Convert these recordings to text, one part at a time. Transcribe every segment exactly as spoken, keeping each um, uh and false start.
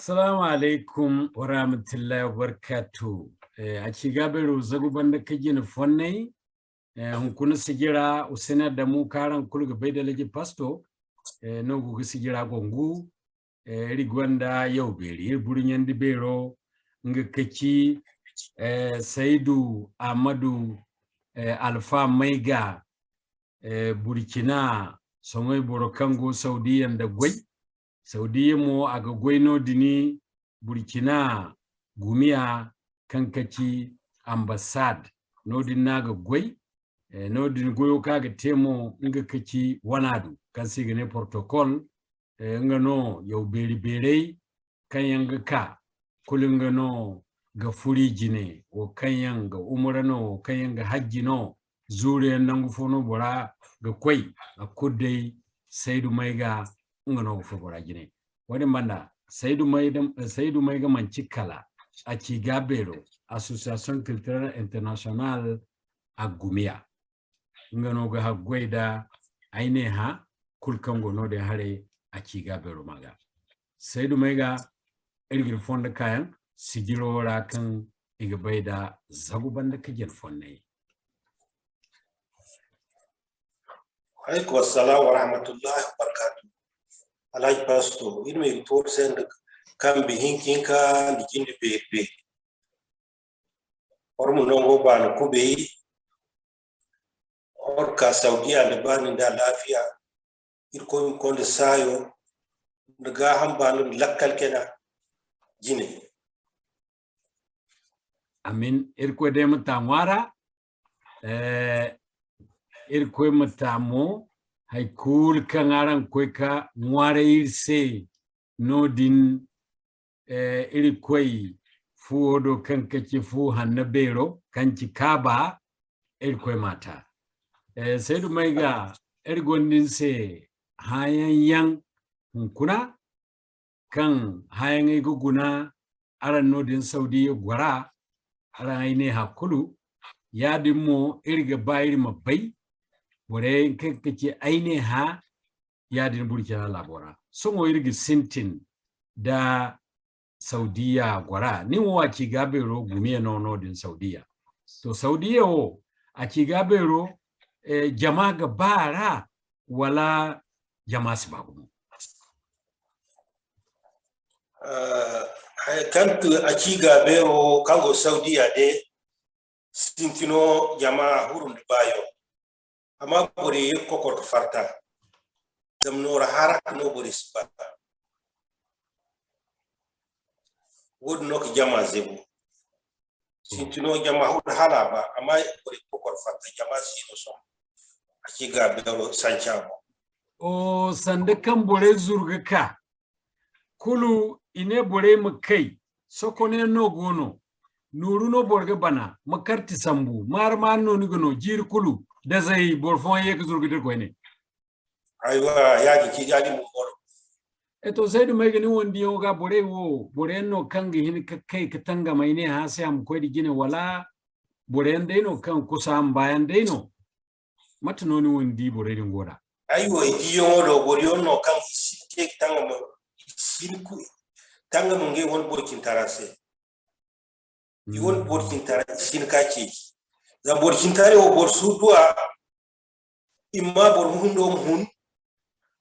Assalamu alaikum wa rahmatullahi wa barakatuh. Eh, a ci ga beero zagu banda ka jina fonnay. Eh, hunkuna sijira, Hussein Adamu, kaŋ araŋ kulu ga bay da Laji Pasto, eh, no go ga sijira gongu. Eh, iri gonda yaw beeri, iri burɲandi beero, nga ka ci, eh, Saidu Ahmadu, eh, Alfa Mayga, eh, Burkina, soŋay boro kaŋ go Saudiya nda goy. Saudiya mo, a ga goy no-din Burkina gumiya kaŋ ka ci ambassade. No-din no a ga goy. Eh, no-din goyo kaŋ a ga te mo, nga ka ci wana du, kaŋ se i ga ne protocol. Eh, nga no yaw beeri beerey kaŋ yaŋ ga ka, kulu nga no ga furi jine, wo kaŋ yaŋ ga umura no, wo kaŋ yaŋ ga hajji no, zuuru yaŋ nangu fo no bora ga koy, a kulu day Saidu Mayga, nga no ga furo bora jine. Wo-din banda, Saidu Mayda-, Saidu Mayga manci kala a ci ga beero, Association Culturelle Internationale a gumiya. Nga no ga haggoy da ay ne hã, kulu kaŋ go no-din haray a ci ga beero ma ga. Saidu Mayga, iri ga iri fondo kaayaŋ sijiro ra kaŋ i ga bay da zagu banda ka jin fonnay. Alaikum assalam wa rahmatullahi wa barakatuh. Alhaji Pasto, iri ma iri tooru se nda kambe hinka hinka nda jinde beeri beeri. War ma nango baani kubay, war ka Saudiya nda baani nda alaafiya, Irkoy ma konda saayo nda gaaham baani nda lakkal kena jine. Amin. Irkoy day ma ta ŋwaara. Eh, Irkoy ma ta mo hay kulu kaŋ araŋ koy ka ŋwaaray iri se no-din, eh, Irkoy fuwo do kaŋ ka ci fu hanno beero kaŋ ci Kaaba, Irkoy ma ta. Eh, Saidu Mayga, iri gonda ni se hããyaŋ yaŋ hunkuna, kaŋ hããyaŋey ga guna araŋ no-din Saudiya gora, araŋ ay ne hã kulu, yaadin mo iri ga ba iri ma bay, borey kaŋ ga ci ay ne hã, yaadin Burkina laabo ra. Sohõ iri ga sintin da Saudiya gora. Ni wo a ci ga beero gumiya no no-din Saudiya. To Saudiya wo a ci ga beero, eh, jama ga ba a ra wala jama si ba gumo? Ah, hay kaŋ a ci ga beero kaŋ go Saudiya de, sintino jama huru nda baayo. Amma borey ye ga kokor ga farta. Zama noora harak no borey si ba. Wo-din no ga jama zebu. Sintino jama huru hala ba, amma borey ga kokor ga farta, jama si no sohõ. A ci ga beero sanca mo. O, sanda kaŋ borey zuru ga ka, kulu i ne borey ma kay, sokonayaŋ no go no, nooru no boro ga bana, ma karti sambu, maari-maari no ni ga no, jiiri kulu, dazay boro fooyaŋ ye ga zuru ga dira koyne. Aywa, yaadin ci, yaadin bumbo no. E to, Saidu Mayga, ni wo ni diyaŋo ga borey wo, boroyaŋ no kaŋ ga hin ka kay ka tangam ay ne hã se a ma koy da jine, wala boroyaŋ day no kaŋ kusa a ma baayaŋ day no? Mate no ni wo ni di borey din go da? Ay wo, ay diyaŋo do, boroyaŋ no kaŋ i si te tangamo, i si ku-, tangamo ngey wane boro cintara se. I wane boro cintara, i si ka ceeci. Zama boro cintara wo, boro si du a, i ma boro hundo ma hun,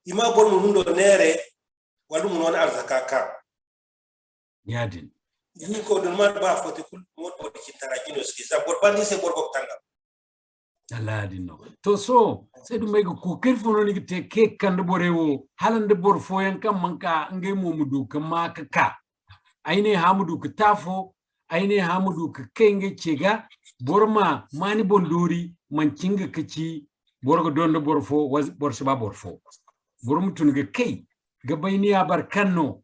i ma boro ma hundo neere, wala ma wane arzaka ka. Yaadin. Ni ko dun ma ba fote kulu, mo boro cintara jino si, za boro bandi se boro go tanga. Wallahi yaadin no. To sohõ, Saidu Mayga, kookari fo no ni ga te ka kande borey wo, hala nda boro fooyaŋ kaŋ mana ka, ngey mo ma du ka ma ka ka. Ay ne hã ma du ka te afo, ay ne hã ma du ka kay ngey ce ga, boro ma, ma ni boŋ doori, manci nga ka ci, boro ga doŋ da boro fo, wa-, boro si ba boro fo. Boro ma tun ga kay, ga bay ni ya boro kaŋ no,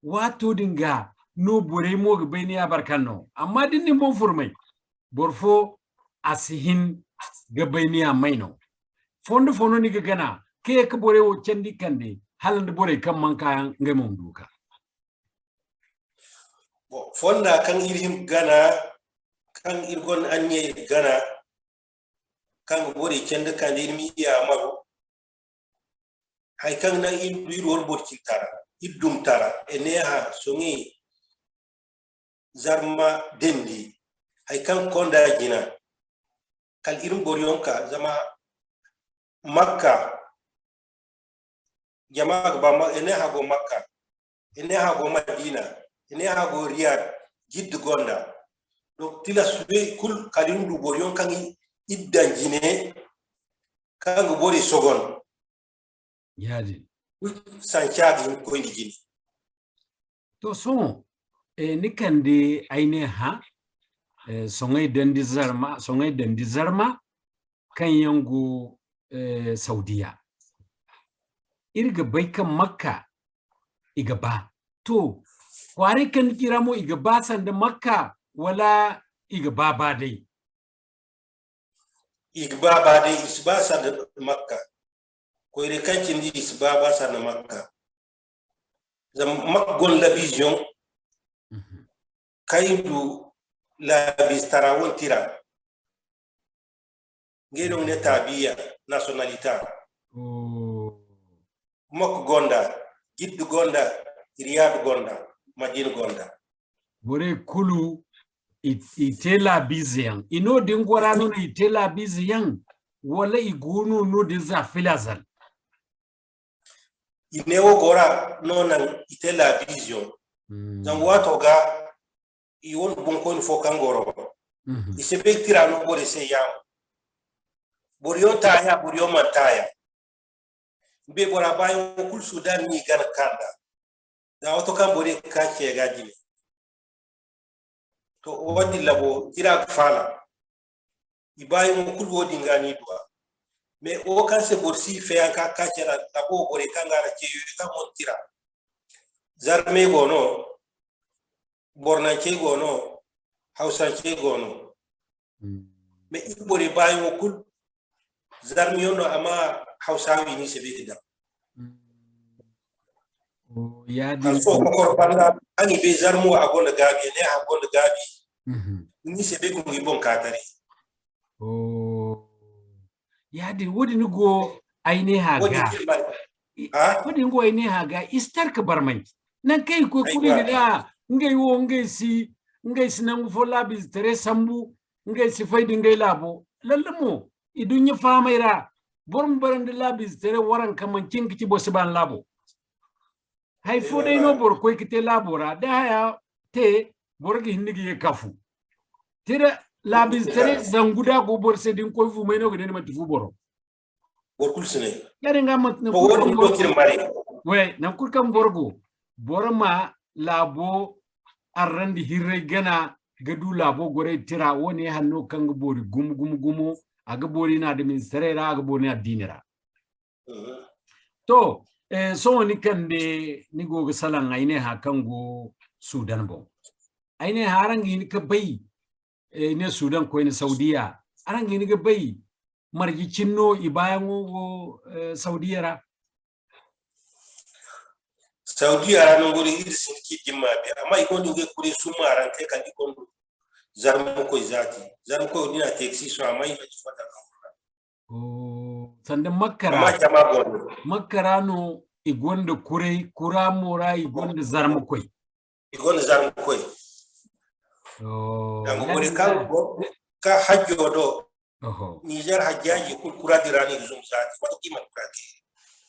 waato din ga no borey mo ga bay ni ya boro kaŋ no. Amma da ni na ni boŋ furmay, boro fo a si hin ga bay ni ya may no. Fondo fo no ni ga gana, ka ye ka borey wo candi kande, hala nda borey kaŋ mana ka yaŋ, ngey mo ma du ka. Bon, fonda kaŋ iri hin gana, kaŋ iri gonda anniya iri gana, kaŋ ga borey candi kande iri ma i yaamaru, hay kaŋ naŋ iri du iri wane boro cintara. iri dum tara, i ne, ha, sohõ iri Zarma dendi, hari kaŋ konda jina, kala iri ma boroyaŋ ka, zama Makka, jama ga ba, Ma-, i ne, ha, go Makka, i ne, ha, go Madina, i ne, ha, go Riyad, Jidda gonda. Donc, tilas be kulu kala iri ma du boroyaŋ kaŋ iri daŋ jine, kaŋ ga borey sogon. Yaadin. Kulu sanca ga hin ga koyne jine. To, sohõ, eh, ni kande ay ne, ha, eh, soŋay dandi Zarma, soŋay dandi Zarma, kaŋ yaŋ go, eh, Saudiya. Iri ga bay kaŋ Makka, i ga ba. To, kwaaray kaŋ ni ci ra mo, i ga ba sanda Makka, wala i ga ba ba day? I ga ba ba day, i si ba sanda Makka. Koyne kaŋ cindi i si ba ba sanda Makka. Zama Makka gonda labiize yaŋ, mhm, kaŋ i du laabiize tara wane tira. Ngey no ga ne taabiya, nationalité. Oh. Makka gonda, Jidda gonda, Riyad gonda, Madina gonda. Borey kulu i, i te laabiize yaŋ. I no din gora no, no i te laabiize yaŋ, wala i go no, no din za filazal? I ne wo gora no naŋ i te laabiize yaŋ. Hmm. Zama waato ga i wane bonkoyne fo kaŋ goro. Mhm. I si bay tira no borey se yaamo. Boroyaŋ taaya, boroyaŋ mana taaya. Be bora baayaŋo kulu Sudan ni gana kanda. Za wato kaŋ borey ga ka ce ga jine. To, wo-din labo, tira ga faala. I baayaŋo kulu wo-din ga ni duwa. Mais wo kaŋ se boro si feeyaŋ ka ka ce ra, labo borey kaŋ ga ra ce yo kaŋ mo tira. Zarmey go no, Bornancey go no, Hawsancey go no. Mm. Mais iri borey baayaŋo kulu, Zarmiyaŋ no, amma Hawsaawi ni se bay ga daŋ. Mm. Oh, yaadin. Kaŋ sohõ kokoro banda, kaŋ i bay Zarmo a gonda gaabi, ne a gonda gaabi. Mhm. Ni se bay ga ngi boŋ ka taray. Oh. Yaadin, wo-din go ay ne ha ga. Wo-din go ay ne ha ga, i si tar ka barmay. Naŋ kaŋ i koy kulu i ga ne, ngey wo, ngey si, ngey si nangu fo laabiize taray sambu, ngey si fay da ngey laabo. Lalle mo, i duɲɲa fahamay ra, boro ma bara nda laabiize taray waranka, manci nga ga ci boro si ba ni laabo. Hay fo day no boro koy ga te laabo ra, da haya te, boro ga hin ga ye ka fu. Tira laabiize taray zangu da go boro se da ni koy fu may no ga ne ni manti fu boro. Boro kulu si ne. Yaadin ga manti nangu kulu kaŋ boro go. Wey, nangu kulu kaŋ boro go, boro ma laabo arrandi hirray gana ga du laabo goray tira, wo-ne hanno kaŋ ga boori gumo, gumo, gumo, a ga boori no adamistaray ra, a ga boori no addiini ra. Mhm. To, eh, sohõ ni kande, ni go ga salaŋ, ay ne ha kaŋ go Sudan boŋ. Ay ne ha, araŋ ga hin ga bay, eh, ne Sudan koyne Saudiya, araŋ ga hin ga bay marje cine no i baayaŋo go, eh, Saudiya ra? Saudiya ra nango din iri sinda ci jimma be, amma i gonda ngey kuray summa ra, kay kala i gonda Zarmakoy zaati. Zarmakoy din a te ga si sohõ, amma i manti fonda kaŋ furo ra. Oh, sanda Makka ra. Amma jama go no. Makka ra no i gonda kuray, kura mo ra i gonda Zarmakoy. I gonda Zarmakoy. Oh, danga boro kaŋ go ka hajjo do. Oho. Niger hajjaaji kulu kura din ra no i ga zumbu zaati, wala i mana kura te.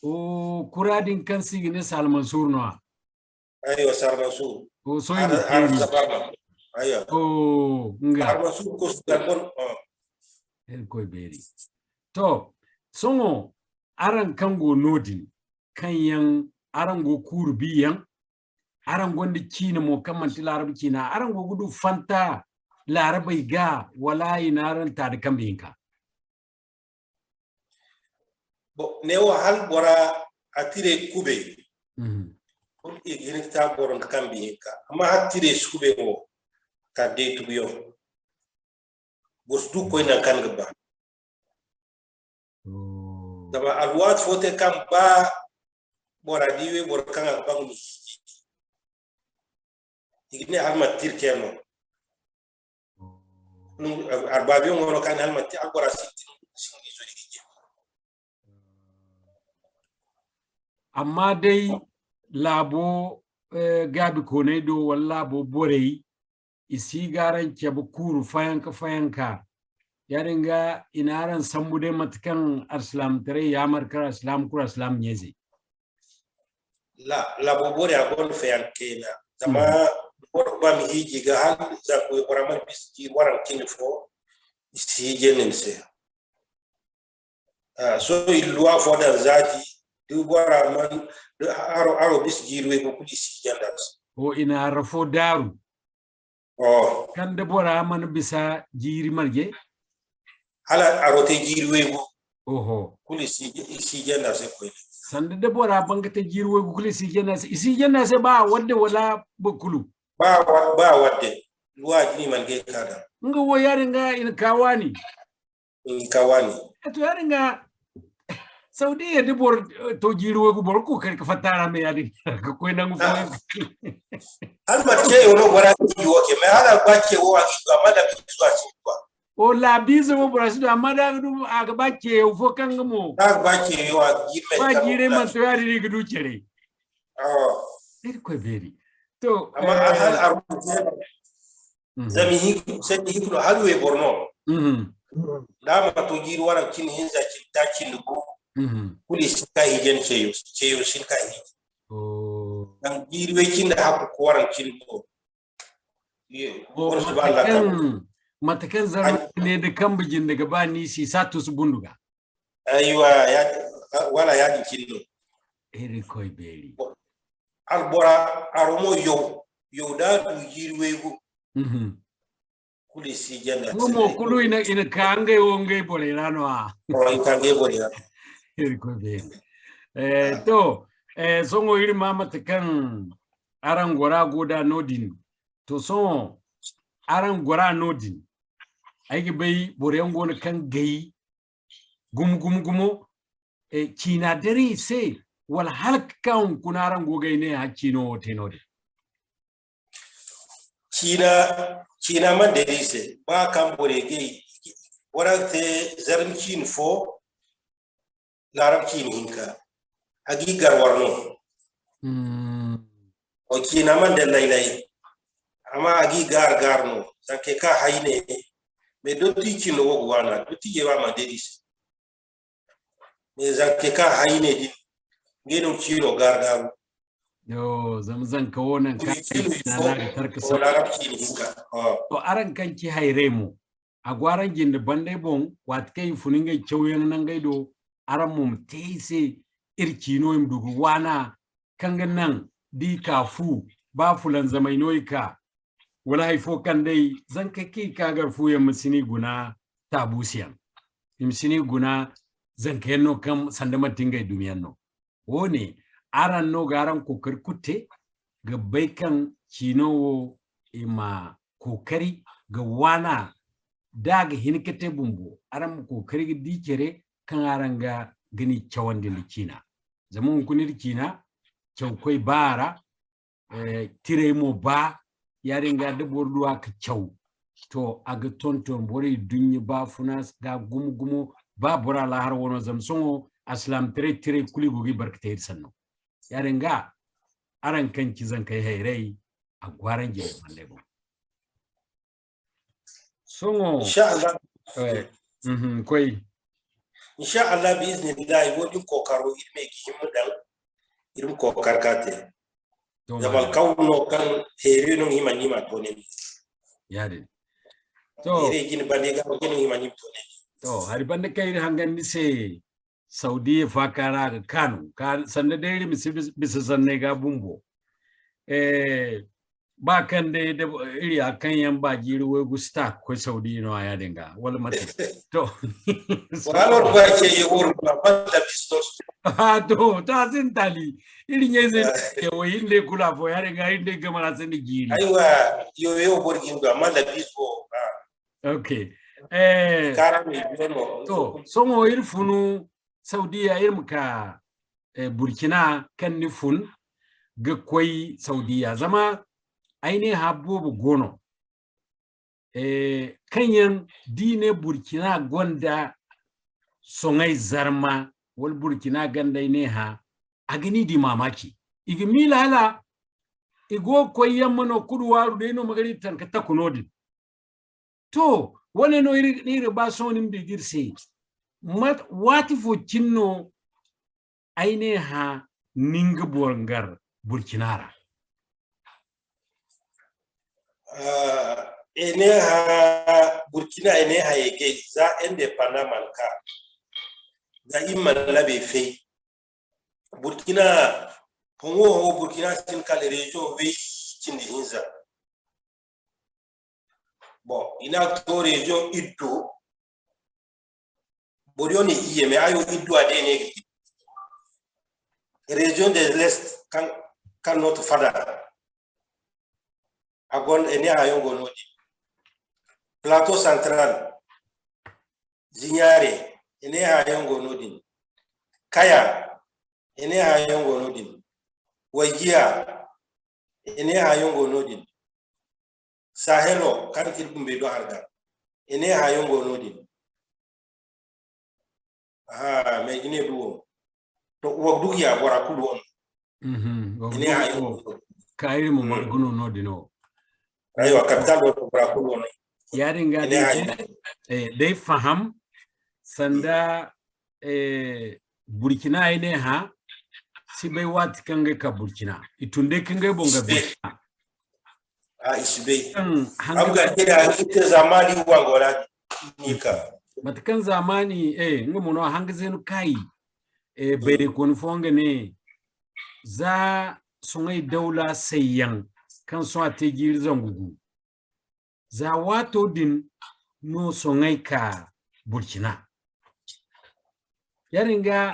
Oh, kura din kaŋ se i ga ne Sal Mansur no a? Aywa, Sar Mansur. Oh, sohõ i ga teeri. Aywa. Oh, nga. Sar Mansur ko su galbon. Irkoy beeri. To, sohõ araŋ kaŋ go no-din, kaŋ yaŋ araŋ go kuuru bi yaŋ, araŋ gonda ciina mo kaŋ manti laarabu ciina, araŋ go ga du fanta laarabey ga, wala i n'araŋ ta da kambe hinka? Bon, neewo hala bora a tirey kubay. Mhm. Kulu i ga hin ga ta boro nda kambe hinka. Amma hala tirey si kubay mo, kala day tuguyaŋ. Boro si du ga koy nangu kaŋ ga ba. Oh. Zama alwaati fo te kaŋ ba bora di wayboro kaŋ a ga ba nga ma hiiji. I ga ne hala manti iri te no. Oh. Arbaabiyaŋo no kaŋ hala manti albora sintin, sintin izo di ga jin. Amma day, laabo, eh, gaabikooney do, wala laabo borey, i si ga araŋ cabe kuuru fayanka fayanka. Yaadin ga, i na araŋ sambu day mate kaŋ alsilaamataray yaamar kaŋ alsilaama kulu alsilaama ɲa-izey. La, laabo borey a gonda fayanka kayna. Zama boro ba ma hiiji ga hala za ka waybora mana bisa jiiri waranka cindi fo, i si hiijandi ni se. Ah, sohõ i luwa fo daŋ zaati, da bora man, da aro, aro bisa jiiri waygu kulu i si hiijandi a se. O, i na harra fo daaru. Oh. Kaŋ da bora mana bisa jiiri marje? Hala aro te jiiri waygu. Oho. Kulu i si, i si hiijandi a se koyne. Sanda da bora ban ga te jiiri waygu kulu i si hiijandi a se. I si hiijandi a se ba a wadde wala boro kulu? Ba wa-, ba a wadde. Luwa jini man ga ka daŋ. Nga wo yaadin ga i na ka waani. I na ka waani. Eh, to, yaadin ga, Saudiya da boro, eh, to jiiri waygu boro kookari ka fatta ra me yaadin ka koy nangu fo. Ah. Hala mate ceeyo no bora ga du wo ke, mais hala ba ceeyo a ga du, amma laabiizo a si du. O laabiizo mo bora si du, amma da a ga du, a ga ba ceeyo fo kaŋ ga mo. A ga ba ceeyo a ga jiiri ba jiiri man to yaadin i ga du care. Oh. Irkoy beeri. To, amma eh, hala aro Mhm. Zama i hin-, sanni i hin ka no hala wayboro no. Mhm. Da a ma to jiiri waranka cindi hinza, cindi taaci nda gu. Mhm. Kulu i si ka hiijandi ceeyo, ceeyo si hin ka hiiji. Oh. Zama jiiri way cindi hakku ka waranka cindi gu. Ye, o, boro si ba mate Allah kaŋ, kaŋ, mate kaŋ zarma ne da kambe jinde ga ba ni si, i si a tuusu bundu ga. Aywa, ya, wala yaadin cine no. Irikoy beeri. Albora, aro mo yaw, yaw da a du jiiri waygu. Mhm. Kulu i si janda. Wo mo kulu i na, i na ka ngey wo ngey borey ra no a. O, i ka ngey borey ra. Irikoy beeri. Eh, ah, to, eh, sohõ iri ma mate kaŋ araŋ gora go da noodin. To, sohõ araŋ gora noodin. Ay ga bay boro yaŋ go no kaŋ gay gumo, gumo, gumo, eh, ciina dare i se, wala hala ka ka hunkuna araŋ go ga ay ne hã ciino wo te noodin? Ciina, ciina mana dare i se, ba kaŋ borey gay, bora ga te zarma ciine fo, laarab ciine hinka, a g'i gar war no. Mm. O ciina mana dare laylay, amma a g'i gar gar no, zankey kaŋ hayne, mais dotti ciine wo ga waana, dotti jeeba mana dare i se. Mais zanka kaŋ hayne din, ngey no ga ciino gaargaaru. Yo, zama zanka wo naŋ kaŋ ay ciina no a ga tarka sabu. Larabci ni hinka. To, araŋ kaŋ ci hayray mo, a go araŋ jinde bandey boŋ, waati kaŋ i fun ngey cawyaŋ nangey do, araŋ mo ma te i se iri ciino i ma du ga waana, kaŋ ga naŋ d'i ka fu, ba fulanzamay no i ka, wala hay fo kaŋ day zankey kaŋ i ka gar fu yaŋ ma si ni guna taabuusiyaŋ. I ma si ni guna zankayaŋ no kaŋ sanda manti ngey dumiyaŋ no. Woone, araŋ no ga araŋ kookari kulu te ga bay kaŋ ciino wo i ma kookari ga waana da a ga hin ka te bumbo. Araŋ ma kookari ga di care kaŋ araŋ ga, ga ni cawandi nda ciina. Zama hunkuna iri ciina, cawkoy ba a ra, eh, tirey mo ba, yaadin ga da boro du a ka caw, to, a ga tonton borey duɲɲa baafuna ga gumo-gumo, ba bora laahara wano, zama sohõ alsilaamataray tirey kulu i go ga i barkatey iri sanno. Yaadin ga, araŋ kaŋ ci zankey hayray, a go araŋ jine bandey boŋ. Sohõ. Insha Allah. Eh, mhm, koy. Insha Allah, bi iznillahi, wo-din kookaro, iri ma ye ga himma daŋ, iri ma kookar ka te. To, zama alkawlo no kaŋ heeri no hima ni ma to ne. Yaadin. To. Iri jin bande ga no hima ni to ne. To, hari banda kaŋ iri hangan ni se, Saudiya faaka ra a ga kaanu, ka sanda day iri ma si bis-, bisa sanney ga bumbo. Eh, ba kaŋ day da iri a kaŋ yaŋ ba jiiri waygu si ta ka koy Saudiya no a yaadin ga, wala mate. To. Wala wala ba ce ye woro ba, ba da bisto. Ah, to, to, a sinda taali. Iri ɲayze ne ke wo, iri ne kulu afo, yaadin ga iri ne game ra se ni jiiri. Aywa, yo, yo, boro jin do, amma da bisto, ah. Ok. Eh, to, sohõ iri funu Saudiya, iri ma ka, eh, Burkina kaŋ ni fun ga koy Saudiya. Zama ay ne hã boobo go no, eh, kaŋ yaŋ da i ne Burkina gonda soŋay zarma, wala Burkina ganda ay ne hã, a ga ni di maamaaci. I ga miila hala i go ga koy yamma no, kudu waaru day no ma gari tanka taku no-din. To, wane no iri, iri ba sohõ ni ma di ga iri se. Mat-, waati fo cine no ay ne hã ni nga boro ngar Burkina ra? Ah, i ne hã Burkina, i ne hã ye gay za indépendant mana ka. Za i mana labe fay. Burkina, hongo hongo Burkina sin kala région way cindi hinza. Bon, i na to région iddu. Boro yo ne i ye, mais ayo iddu a de ne ga région de l'Est kan, kan no to fada. A gon, i ne hayo go no din. Plateau Central, Zignare, i ne hayo go no din. Kaya, i ne hayo go no din. Waygiya, i ne hayo go no din. Sahelo, kan tir bumbe do harga, i ne hayo go no din. Aha, mais i ne du wo. To, wo du ya bora kulu wo. Mhm, wo du wo. Ka iri mo marguno no din wo. Aywa, capital wo bora kulu wo. Yaadin ga day, eh, day faham sanda, eh, Burkina ay ne hã, si bay waati kaŋ ga ka Burkina. I tun day kaŋ ga boŋ ga Burkina. A, i si bay. Kaŋ hanga am ga kira ite zamani wango ra ni ka. Mate kaŋ zamani, eh, nga mo no hanga zeenu kaayi, eh, bayray kooni fo nga ne, za soŋay dawla sayyaŋ kaŋ sohõ a te jiiri zangu gu. Za waato din no soŋay ka Burkina. Yaadin ga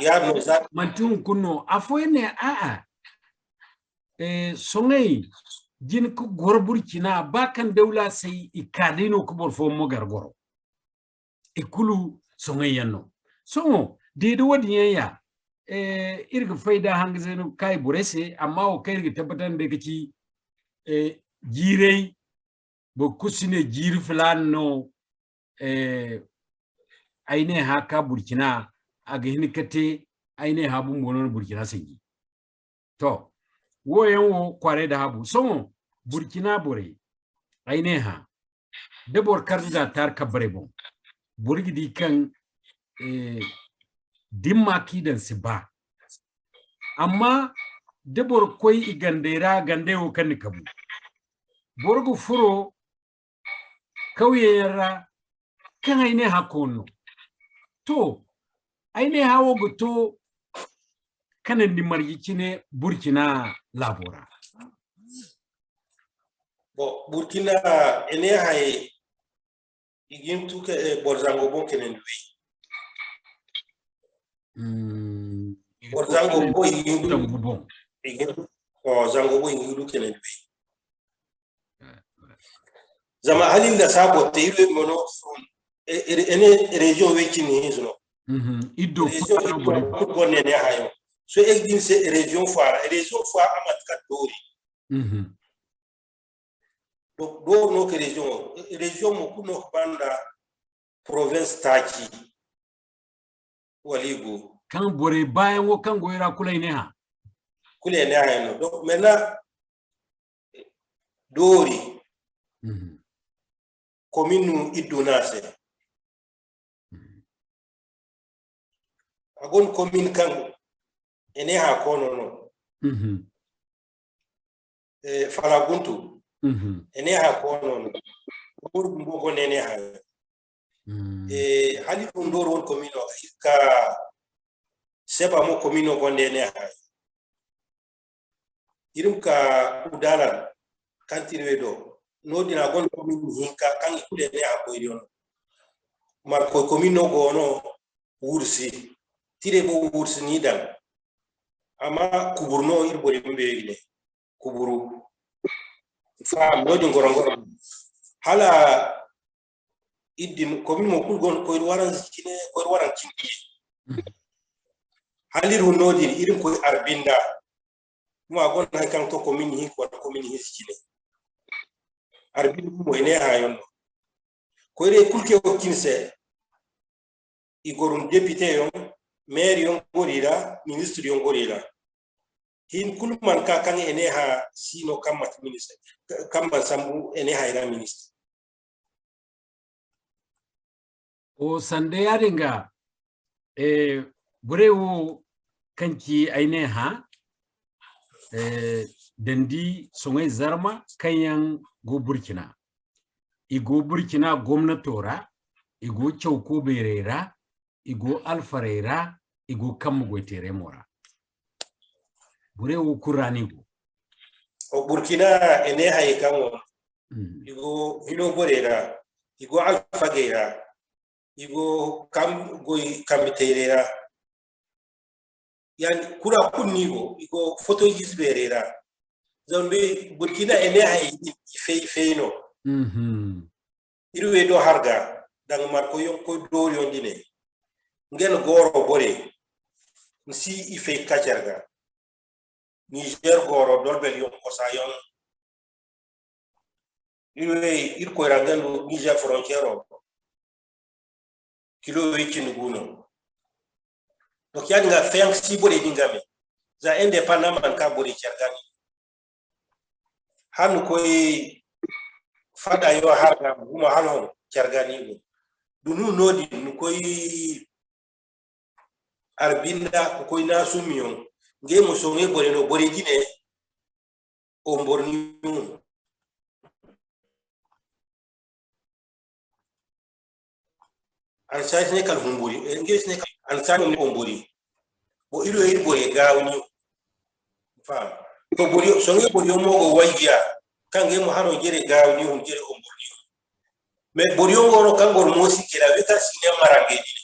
manti hunkuna no. Afooyaŋ ne, a'a, eh, soŋay jin ka goro Burkina, ba kaŋ dawla say i ka day no ka boro fo mo gar goro. I kulu soŋay yaŋ no. Sohõ, deede wo-din yaŋ ya, eh, iri ga fayda hanga zeenu kaayi borey se, amma wo kaŋ iri ga tabbatandi day ka ci, eh, jiirey boro kulu si ne jiiri filaana no, eh, ay ne hã ka Burkina, a ga hin ka te, ay ne hã bumbo no na Burkina sanji. To, wo yaŋ wo kwaaray da habu. Sohõ, Burkina borey, ay ne hã, da boro kar nda taari kabbarey boŋ, boro ga di kaŋ, eh, dimma kaŋ i daŋ si ba. Amma da boro koy i gandey ra, gandey wo kaŋ ni kabu, boro ga furo kawye yaŋ ra kaŋ ay ne hã koonu no. To, ay ne hã wo ga to kanandi marje cine Burkina laabo ra. Bon, Burkina, i ne hã i ga hin tu ka, eh, boro zango boŋ kanandi way. Mm, boro zango boŋ i ga hin du, zango boŋ. I ga hin du, oh, zango boŋ i ga hin du kanandi way. Zama hala iri na saabo te, iri mo no, e, e, e ne région way cindi hinza no. Mhm. Iddo région kulu no iddo boro kulu gonda ne hayo. So, e din se région fo ra, région fo a mate ka doori. Mhm. Do-, doori no ka région, région mo kulu no ka banda province taaci. Wala i go. Kaŋ borey baayaŋo kaŋ go i ra kulu ay ne hã. Kulu ay ne hã no. Donc, maintenant, doori. Mhm. Commune iddu no a se. Mhm. A gonda commune kaŋ i ne hã koono no. Mhm. Eh, Falaguntu. Mhm. I ne hã koono no. Boro bumbo gonda i ne hã. Mm. Eh, hali Fundoro wane commune no, iri ka Seba mo commune no gonda i ne hã. Iri ma ka Kudalan, kaŋ ti iri we do. Noodin a gonda commune hinka kaŋ i kulu i ne hã koyriyo no. Markoy commune no go no, Wursi. Tire bo Wursi ni daŋ. Amma Kuburu no iri borey bumbo i ne. Kuburu. Faham, noodin gorongoro. Hala iri din, commune mo kulu go no, koyri waranza cine, koyri waranza cine. Mhm. Hala iri hun noodin, iri ma koy Arbinda. Kuma a gonda hay kaŋ to commune hinka wala commune hinza cine. Arbinda mo i ne hayo no. Koyri kulu kaŋ go cine se, i goro député yaŋ, maire yaŋ goro i ra, ministre yaŋ goro i ra. Hin kulu man ka kaŋ Eneha si no kaŋ manti ministre, kaŋ man sambu Eneha i ra ministre. O sanda yaadin ga, eh, borey wo kaŋ ci ay ne hã, eh, dandi soŋay zarma kaŋ yaŋ go Burkina. I go Burkina gomnato ra, i go cawko beerey ra, i go alfarey ra, i go kambe goyteerey mo ra. Borey wo kulu ra no i go. O Burkina, i ne hayey kaŋ go no. Mm. I go hino borey ra, i go alfagey ra, i go kam-, goy kambe teerey ra. Yani, kura kulu no i go, i go foto ize beerey ra. Zama Burkina, i ne hayey din, i fay, i fay no. Mhm. Iri wey do harga, danga markoy yaŋ koy dooriyaŋ jine. Nga no gooro borey, ni si i fay ka care ga. Niger gooro, dolbel yaŋ, kosa yaŋ. Iri wey, iri koy ra nga no Niger frontiero. Kilo wey cindi gu no. Donc, yaadin ga, fayanka si borey din game. Za indépendant man ka borey care ga ni. Hala ni koy Fadayo harga, gumo hala hon care ga ni go. Dunu noodin, ni koy Arbinda, ka koy Naasumiyaŋ. Ngey mo soŋay borey no, borey jine, Omborniyum. Ansaari si ne kala humburi, eh, ngey si ne kala ansaari mo ne humburi. Bo iri wo iri borey gaawni. Faham? To, boriyo, soŋay boriyo mo go waydiya, kaŋ ngey mo haro jere gaawni hun jere humburi. Mais boriyo go no kaŋ boro mo si kira, wi kaŋ si ne marangey din.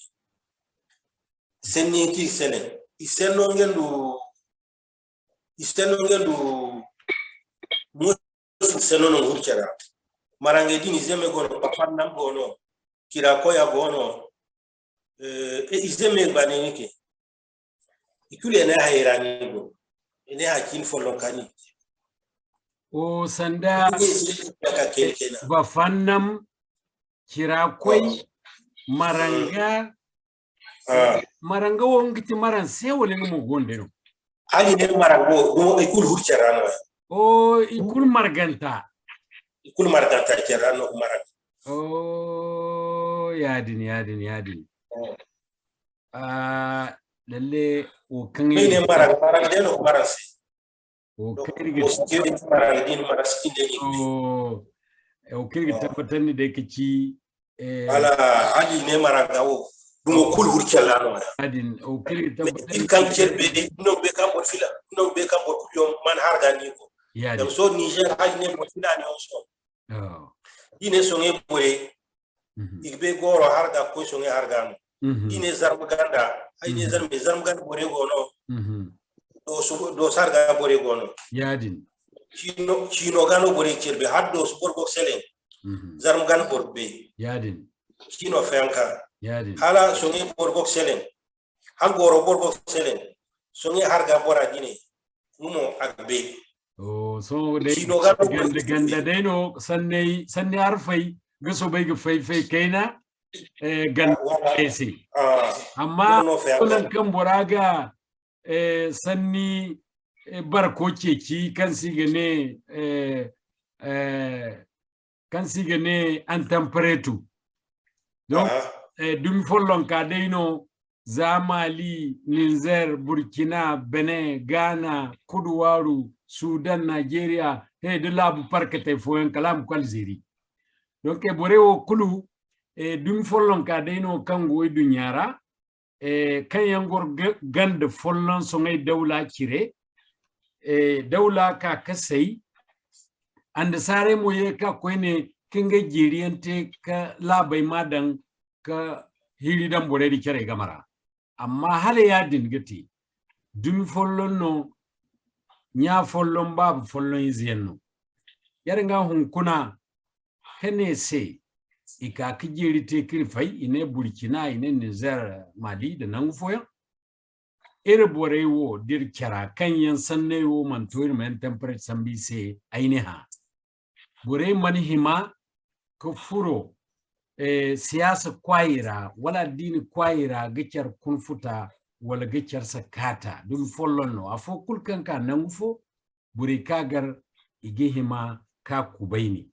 Senni ti sene. I senno ngendu I senno nga ndu Musu senno no hurcera. Marangey din i zeme gono, Pafannam gono, Kirakoya gono, eh, i zeme ba ne nike. I kulu ene hayra ni go. Ene hakin follon kani. O sanda Pafannam, Kirakoy, Maranga, Ah. Maranga wo nga ti maranse wala nga mo gonda no? Hali ne marango, gumo i kulu hurce ra no. O, i kulu marganta. I kulu marganta ce ra no maranga. O, yaadin, yaadin, yaadin. Oh. Ah, lalle wo kaŋ ne maranga, maranga de no maranse. O kaŋ iri ga tabbatandi day ka ci, eh, wala hali ne maranga wo, dumo kulu hurcella no ya. Adin, o kaŋ iri ga tabbatandi. Iri kaŋ cerbe, no be kaŋ boro fila, no be kaŋ boro kulu yo man harga ni go. Dam so Niger hali ne boro fila ne wo so. Di ne soŋe bore, Mhm. I ga bay gooro harga koy soŋay harga no. Mhm. I ne zarma ganda, ay ne zarma, zarma ganda borey go no. Mhm. Doosu, doosu harga borey go no. Yaadin. Ciino, ciino ga no borey cerbe, hala doosu boro go seleŋ. Mhm. Zarma ganda boro bay. Yaadin. Ciino fayanka. Yaadin. Hala soŋay boro go seleŋ. Hala gooro boro go seleŋ. Soŋay harga bora jine. Nga mo a ga bay. Oh, sohõ day ganda, ganda day no sanney, sanney harfey ga soobay ga fay, fay kayna, eh, ganda se. Amma nangu kaŋ bora ga, eh, sanni, eh, barko ceeci kaŋ se i ga ne, eh, eh, kaŋ se i ga ne antampretu. Donc, eh, dumi follonka day no, za Mali, Niger, Burkina, Benin, Ghana, Kuduwaaru, Sudan, Nigeria, he, da laabu parkatey fooyaŋ, kala a ma koy Alzeeri. Donc, eh, borey wo kulu, eh, dumi follonka day no kaŋ go iduɲɲa ra, eh, kaŋ yaŋ goro ga-, ganda folloŋ soŋay dawla cire, eh, dawla ka kasay, annasaarey mo ye ka koyne ka ngey jeeriyaŋ te ka laabey ma daŋ ka hiiri daŋ borey da carey game ra. Amma hala yaadin ga te, dumi folloŋ no, ɲa folloŋ, baaba folloŋ ize yaŋ no. Yar nga hunkuna, ka ne se, i ka ga jeeri te ka iri fay, i ne Burkina, i ne Nizer, Mali, nda nangu fooyaŋ. Iri borey wo, d'iri cara, kaŋ yaŋ sanney wo mana to, iri ma yaŋ temperate sambu i se, ay ne hã. Borey mana hima ka furo, eh, siyaasa kwaayi ra, wala addiini kwaayi ra, ga care kunfuta, wala ga care sakaata, dumi folloŋ no. Afo kulu kaŋ ka nangu fo, borey ka gar, i ga hima ka kubayni.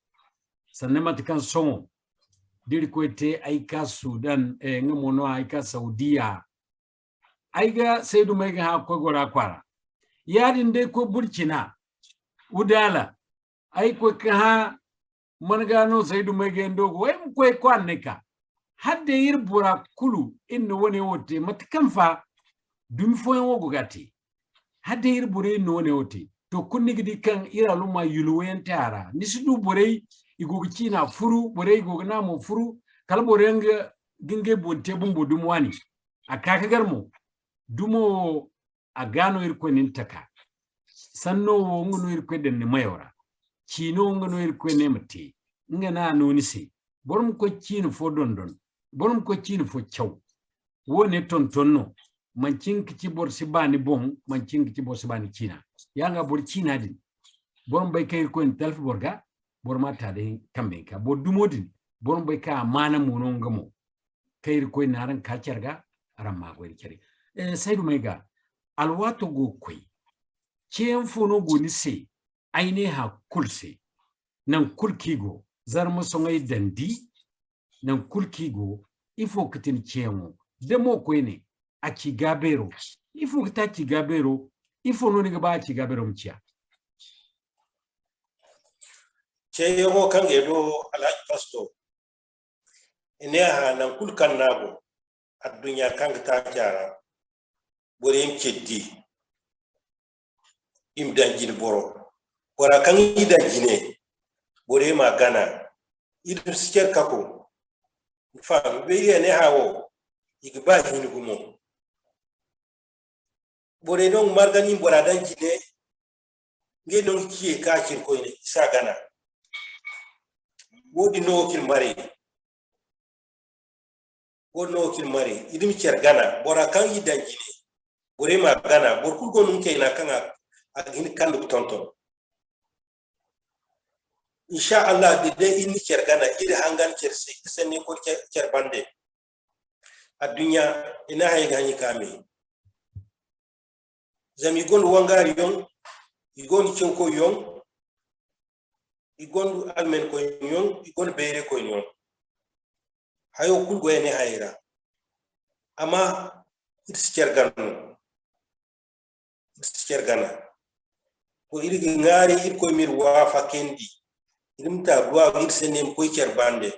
Sannan mate kaŋ sohõ, da Irkoy te ay ka Sudan, eh, nga mo no ay ka Saudiya, ay ga Saydu Mayga hã ga koy gora kwaara. Yaadin day koy Burkina, Udala, ay koy ka hã man ga no Saydu Mayga yaŋ do go, ay ma koy kwaara ne ka. Hala day iri bora kulu, iri na wane wo te, mate kaŋ fa dumi fooyaŋ wo go ga te. Hala day iri borey iri na wane wo te. To, kulu ni ga di kaŋ iri alumma yulwayaŋ te a ra. Ni si du borey, i go ga ciina furu, borey i go ga naamo furu, kala boroyaŋ ga, ga ngey boŋ te bumbo dumi waani. A ka ga gar mo, dumo wo, a ga no Irkoy na ni taka. Sanno wo, nga no Irkoy daŋ ni mayo ra. Ciino, nga no Irkoy ne ma te. Nga no a no ni se. Boro ma koy ciina fo dondon. Boro ma koy ciina fo caw. Wo-ne tonton no. Manci nga ga ci boro si ba ni boŋ, manci nga ga ci boro si ba ni ciina. Ya nga boro ciina din. Boro ma bay kaŋ Irkoy na talfi boro ga, boro ma ta day kambe hinka. Boro dumo din, boro ma bay kaŋ amaana mo no nga mo. Kaŋ Irkoy na araŋ ka care ga, araŋ ma goy da care. Eh, Saydu Mayga, alwaato go ga koy. Ceeyaŋ fo no go ni se, ay ne hã kulu se. Nangu kulu kaŋ i go, Zarma soŋay dandi, nangu kulu kaŋ i go, ifo ga ti ni ceeyaŋo? Da mo koyne, a ci gaabeero. Ifo ga ti a ci gaabeero? Ifo no ni ga ba a ci gaabeero ma ciya? Ceeyaŋo kaŋ ga ay do, Alhaji Pasto, i ne a hã, nangu kulu kaŋ no a go, adduɲɲa kaŋ ga taaca ra, borey ma care di, i ma daŋ jine boro. Bora kaŋ i daŋ jine, borey ma a gana, iri ma si care kako. Ni faham? Bayray ne hã wo, i ga ba hin gumo. Borey no ga marga nin bora daŋ jine, ngey no ga ciye ka cine koyne, i si a gana. Wo-din no wo ga iri maray. Wo-din no wo ga iri maray. Iri ma care gana, bora kaŋ i daŋ jine, borey ma a gana. Boro kulu go no nga kayna kaŋ a, a ga hin ga kande ga tonton. Insha Allah, da day iri na care gana, iri hangan care se, iri sanni koy care, care bande. Adduɲɲa, i na hayey ga haɲi ka me. Zama i gonda wangaari yaŋ, i gonda cawkoy yaŋ, i gonda almen koy yaŋ, i gonda bayray koy yaŋ. Hayo kulu goy ne hayey ra. Amma iri si care gana no. Iri si care gana. To, iri ga ŋwaari, Irkoy ma iri waafakandi. Iri ma ta duwa iri se ne ma koy care bande.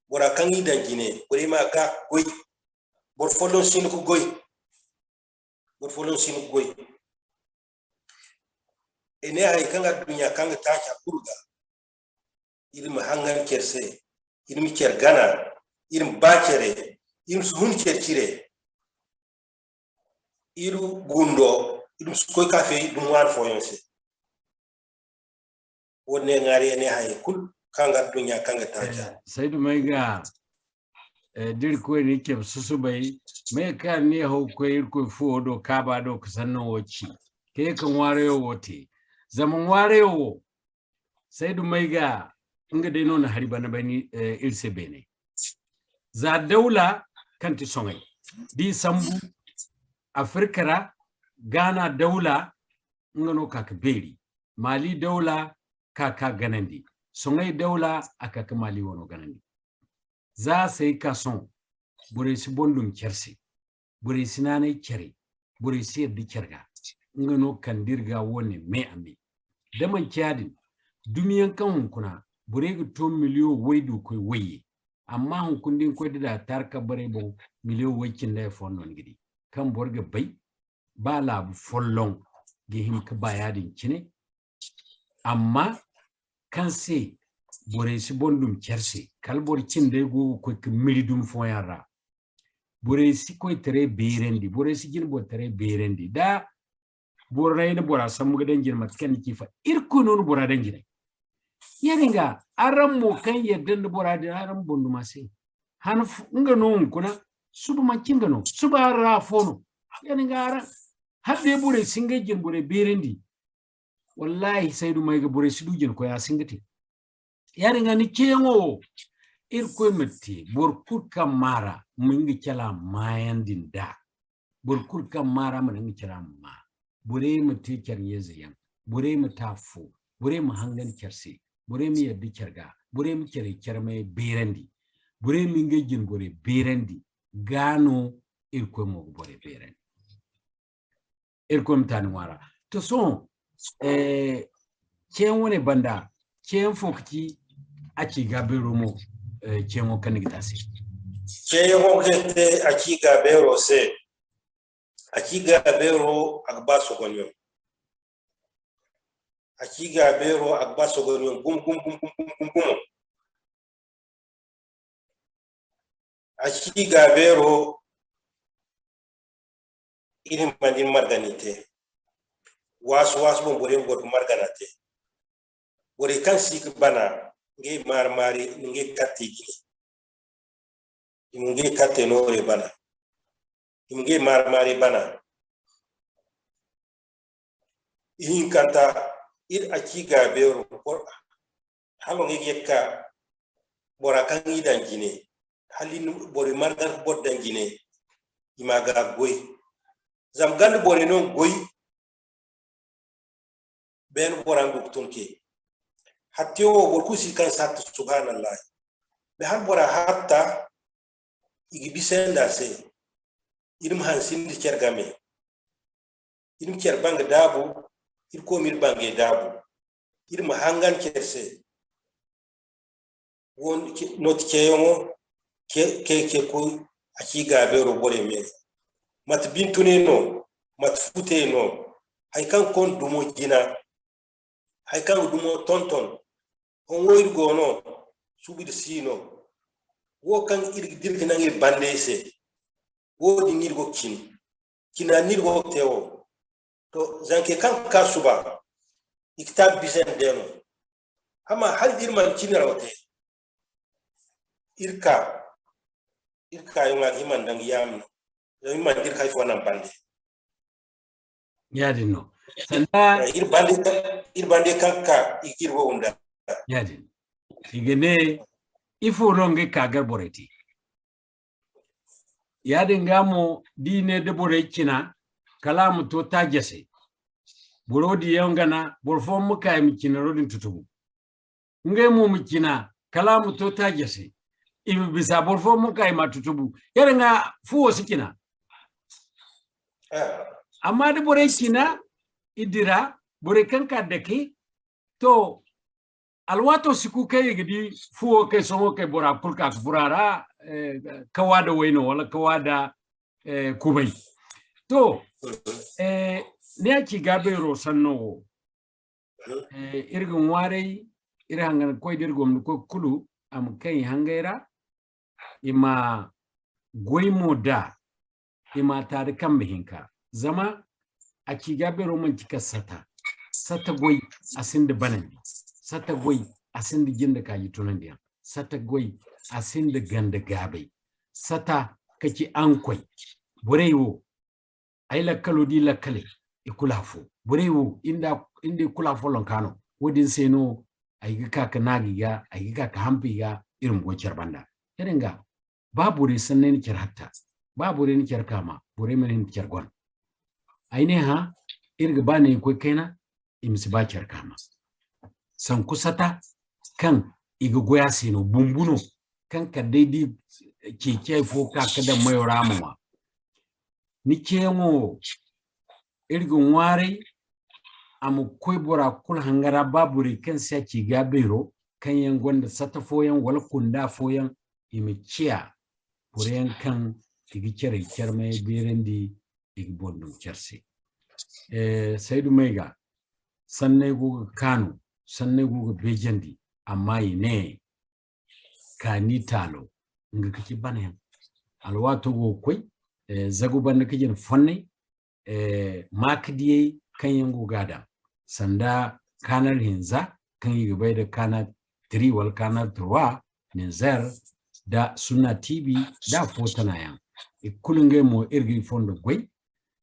Bora kaŋ i daŋ jine, borey ma ga goy. Boro folloŋ si hin ga goy. Boro folloŋ si hin ga goy. I ne hari kaŋ adduɲɲa kaŋ ga taaca kulu ga. Iri ma hangan care se, iri ma care gana, iri ma ba care, iri ma si hun care cire, iri gundo, iri ma si koy ka fe dumi waani fooyaŋ se. Wo-din ne ŋwaari ya ne hayey kulu kaŋ ga adduɲɲa kaŋ ga taaca. Eh, Saydu Mayga, eh, da Irkoy na ni cabe susubay, mey kaŋ ni haw ga koy Irkoy fuwo do, kaaba do, ga sanno wo ci. Ka ye ka ŋwaarayo wo te. Zama ŋwaarayo wo, Saydu Mayga, nga day no na hari bana bani, eh, iri se beene. Za dawla kaŋ ti soŋay. Da i sambu Afirka ra, Gaana dawla, nga no ka ka beeri. Mali dawla ka ka ganandi. Soŋay dawla a ka ka Mali wano ganandi. Za say ka sohõ, borey si bondum care se. Borey si naanay care, borey si yadda care ga. Nga no kande iri ga wo-ne me a me. Da manci yaadin, dumiyaŋ kaŋ hunkuna, borey ga to miliyo way du koy wayye. Amma hunkuna da ni koy da da taari kabbarey boŋ, miliyo way cindi afooyaŋ no ni ga di. Kaŋ boro ga bay, ba laabu folloŋ ga hima ga ba yaadin cine, amma kaŋ se borey si bondum care se, kala boro cindey go ga koy ga miri dumi fooyaŋ ra. Borey si koytaray beerandi, borey si jine bortaray beerandi. Da borey na bora sambu ga daŋ jine mate kaŋ ni ci fa, Irkoy no na bora daŋ jine. Yaadin ga, araŋ mo kaŋ yadda nda bora din, araŋ ma bondum a se. Han f-, nga no hunkuna, suba manci nga no, suba ra afo no. Yaadin ga araŋ, hala day borey si ngey jine borey beerandi. Wallahi, Saydu Mayga, borey si du jine koy, a si nga te. Yaadin ga ni ceeyaŋo wo, Irkoy ma te, boro kulu kaŋ maa ra, ma nga cala maayandi nd'a. Boro kulu kaŋ maa ra ma naŋ ga care a ma maa. Borey ma te care ɲayze yaŋ. Borey ma te afo. Borey ma hangan care se. Borey ma yadda care ga. Borey ma care care may beerandi. Borey ma ngey jine gorey beerandi. Gaa no Irkoy mo ga borey beerandi. Irkoy ma taani ŋwaara. To, sohõ, eh, ceeyaŋ wane banda, ceeyaŋ fo ka ci a ci ga beero mo, eh, ceeyaŋo kaŋ ni ga te a se. Ceeyaŋo ga te a ci ga beero se. A ci ga beero, a ga ba sogonyaŋ. A ci ga beero, a ga ba sogonyaŋ gum, gum, gum, gum, gum, gum, gumo. A ci ga beero, iri ma ni margani te. Waasu waasu boŋ borey go ga margana te. Borey kaŋ si ga bana, ngey maari-maari, ngey katte jine. I ma ngey katte noore bana. I ma ngey maari-maari bana. Ihinkanta, iri a ci ga beero, bor-, halo ngey ga ye ga ka bora kaŋ i daŋ jine, hala i na borey marga boro daŋ jine, i ma ga goy. Zama ganda borey no goy, beene bora nga ga tun ke. Hatte wo, boro kulu si kaŋ si hatta, subhanallah. Da hala bora hatta, i ga bisa nda se. Iri ma hansin da care game. Iri ma care banga daabu, iri koy ma iri bangay daabu. Iri ma hangan care se. Wo nooti ceeyaŋo, ke, ke, ke koy, a ci ga beero borey me. Mate bintune no, mate futey no, hay kaŋ konda dumo jina, hay kaŋ ga dumo tonton, hõ wo iri go no, suubu iri si no. Wo kaŋ iri ga dira ga naŋ iri bandey se, wo-din iri go ga cin. Cina no iri go ga te wo. To, zanke kaŋ ga ka suba, i ga taabi bisa nda no. Amma hala da iri mana cina ra wo te, iri ka, iri ka yaŋ a ga hima nda nga yaamar no. Zama iri mana dira ka hay fo naŋ bande. Yaadin no. Sanda iri bande, iri bande kaŋ ga ka, i ga iri wo nda. Yaadin. I ga ne, ifo no nga ka gar borey te? Yaadin ga mo, da i ne da borey cina, kala a ma to taaje se. Boro diyaŋ gana, boro fooyaŋ ma ka i ma cinaro din tutubu. Ngey mo ma cina, kala a ma to taaje se. I ma bisa, boro fooyaŋ ma ka i ma tutubu. Yadda nga fuwo si cina. Amma da borey cina, i dira, borey kaŋ ka dake, to, alwaato si ku kaŋ i ga di fuwo kay, sohõ kay bora kulu ka, ka furo a ra, eh, kawa da wayno wala kawa da, eh, kubay. To, eh, ne a ci ga beero sanno wo. Eh, iri ga ŋwaaray, iri hangan koy da iri gomni koy kulu, a ma kaŋ i hangay ra, i ma goy mo da, i ma ta da kambe hinka. Zama a ci ga beero manti ka sata. Sata goy, a sinda banandi. Sata goy, a sinda jinde kaaji tunandiyaŋ. Sata goy, a sinda ganda gaabay. Sata ka ci aŋ koy. Borey wo, ay lakkalo da i lakkale, i kulu afo. Borey wo, inda, inda i kulu afolloŋ ka no. Wo-din se no ay ga ka ka naagu i ga, ay ga ka ka hampa i ga, iri ma goy care banda. Yadin ga, ba borey sanney na care hatta, ba borey na care kaama, borey mana hin care gona. Ay ne, hã, iri ga ba ne i koy kayna, i ma si ba care kaama. Sanku sata kaŋ i ga goy a se no, bumbu no, kaŋ kala day da i ceeci hay fo ka, ka daŋ mayo ra a ma ŋwa. Ni ceeyaŋo wo, iri ga ŋwaaray a ma koy bora kulu hangara, ba borey kaŋ si a ci ga beero, kaŋ yaŋ gonda sata fooyaŋ wala kunda fooyaŋ, i ma ciya boro yaŋ kaŋ i ga care care may beerandi, i ga boro dum care se. Eh, Saydu Mayga, sanney go ga kaanu, sanney go ga beejandi, amma i ne, kaani taalo, nga ka ci banayaŋ. Alwaato go ga koy, eh, zagu banda ka jin fonnay, eh, maakadiyey kaŋ yaŋ go ga a daŋ. Sanda Canal hinza, kaŋ i ga bay da Canal three wala Canal trois, Nizer, da Sunna T V, da Fotana yaŋ. I kulu ngey mo, iri ga i fondo goy,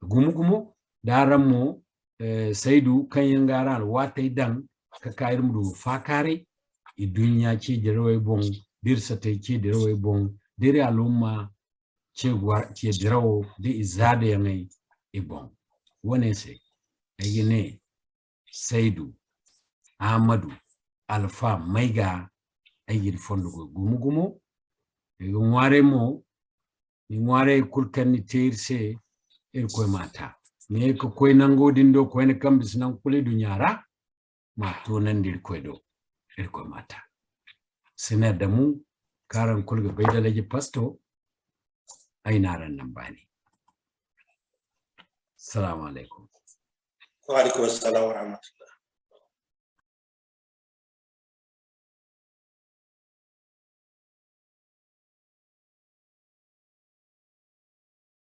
gumo-gumo, da araŋ mo, eh, Saydu, kaŋ yaŋ ga araŋ alwaatey daŋ, ka ka iri ma du faakaaray, i duɲɲa ce dirawey boŋ, da iri satey ce dirawey boŋ, da iri alumma ce dirawo da i zaadayaŋey i boŋ. Wane se ay ga ne, Saydu, Ahmadu, Alfa, may ga ay ga iri fondo goy gumo gumo. Ay ga ŋwaaray mo, ni ŋwaaray kulu kaŋ ni te iri se, Irkoy ma ta. Ni ye ka koy nango din do, koyne kaŋ bisa nangu kulu i duɲɲa ra, ma toonandi Irkoy do, Irkoy ma ta. Sina Adamu, kaŋ araŋ kulu ga bay da Laji Pasto, ay n'araŋ naŋ baani. Salaamu alaykum. Wa alaykum assalam wa rahmatullah.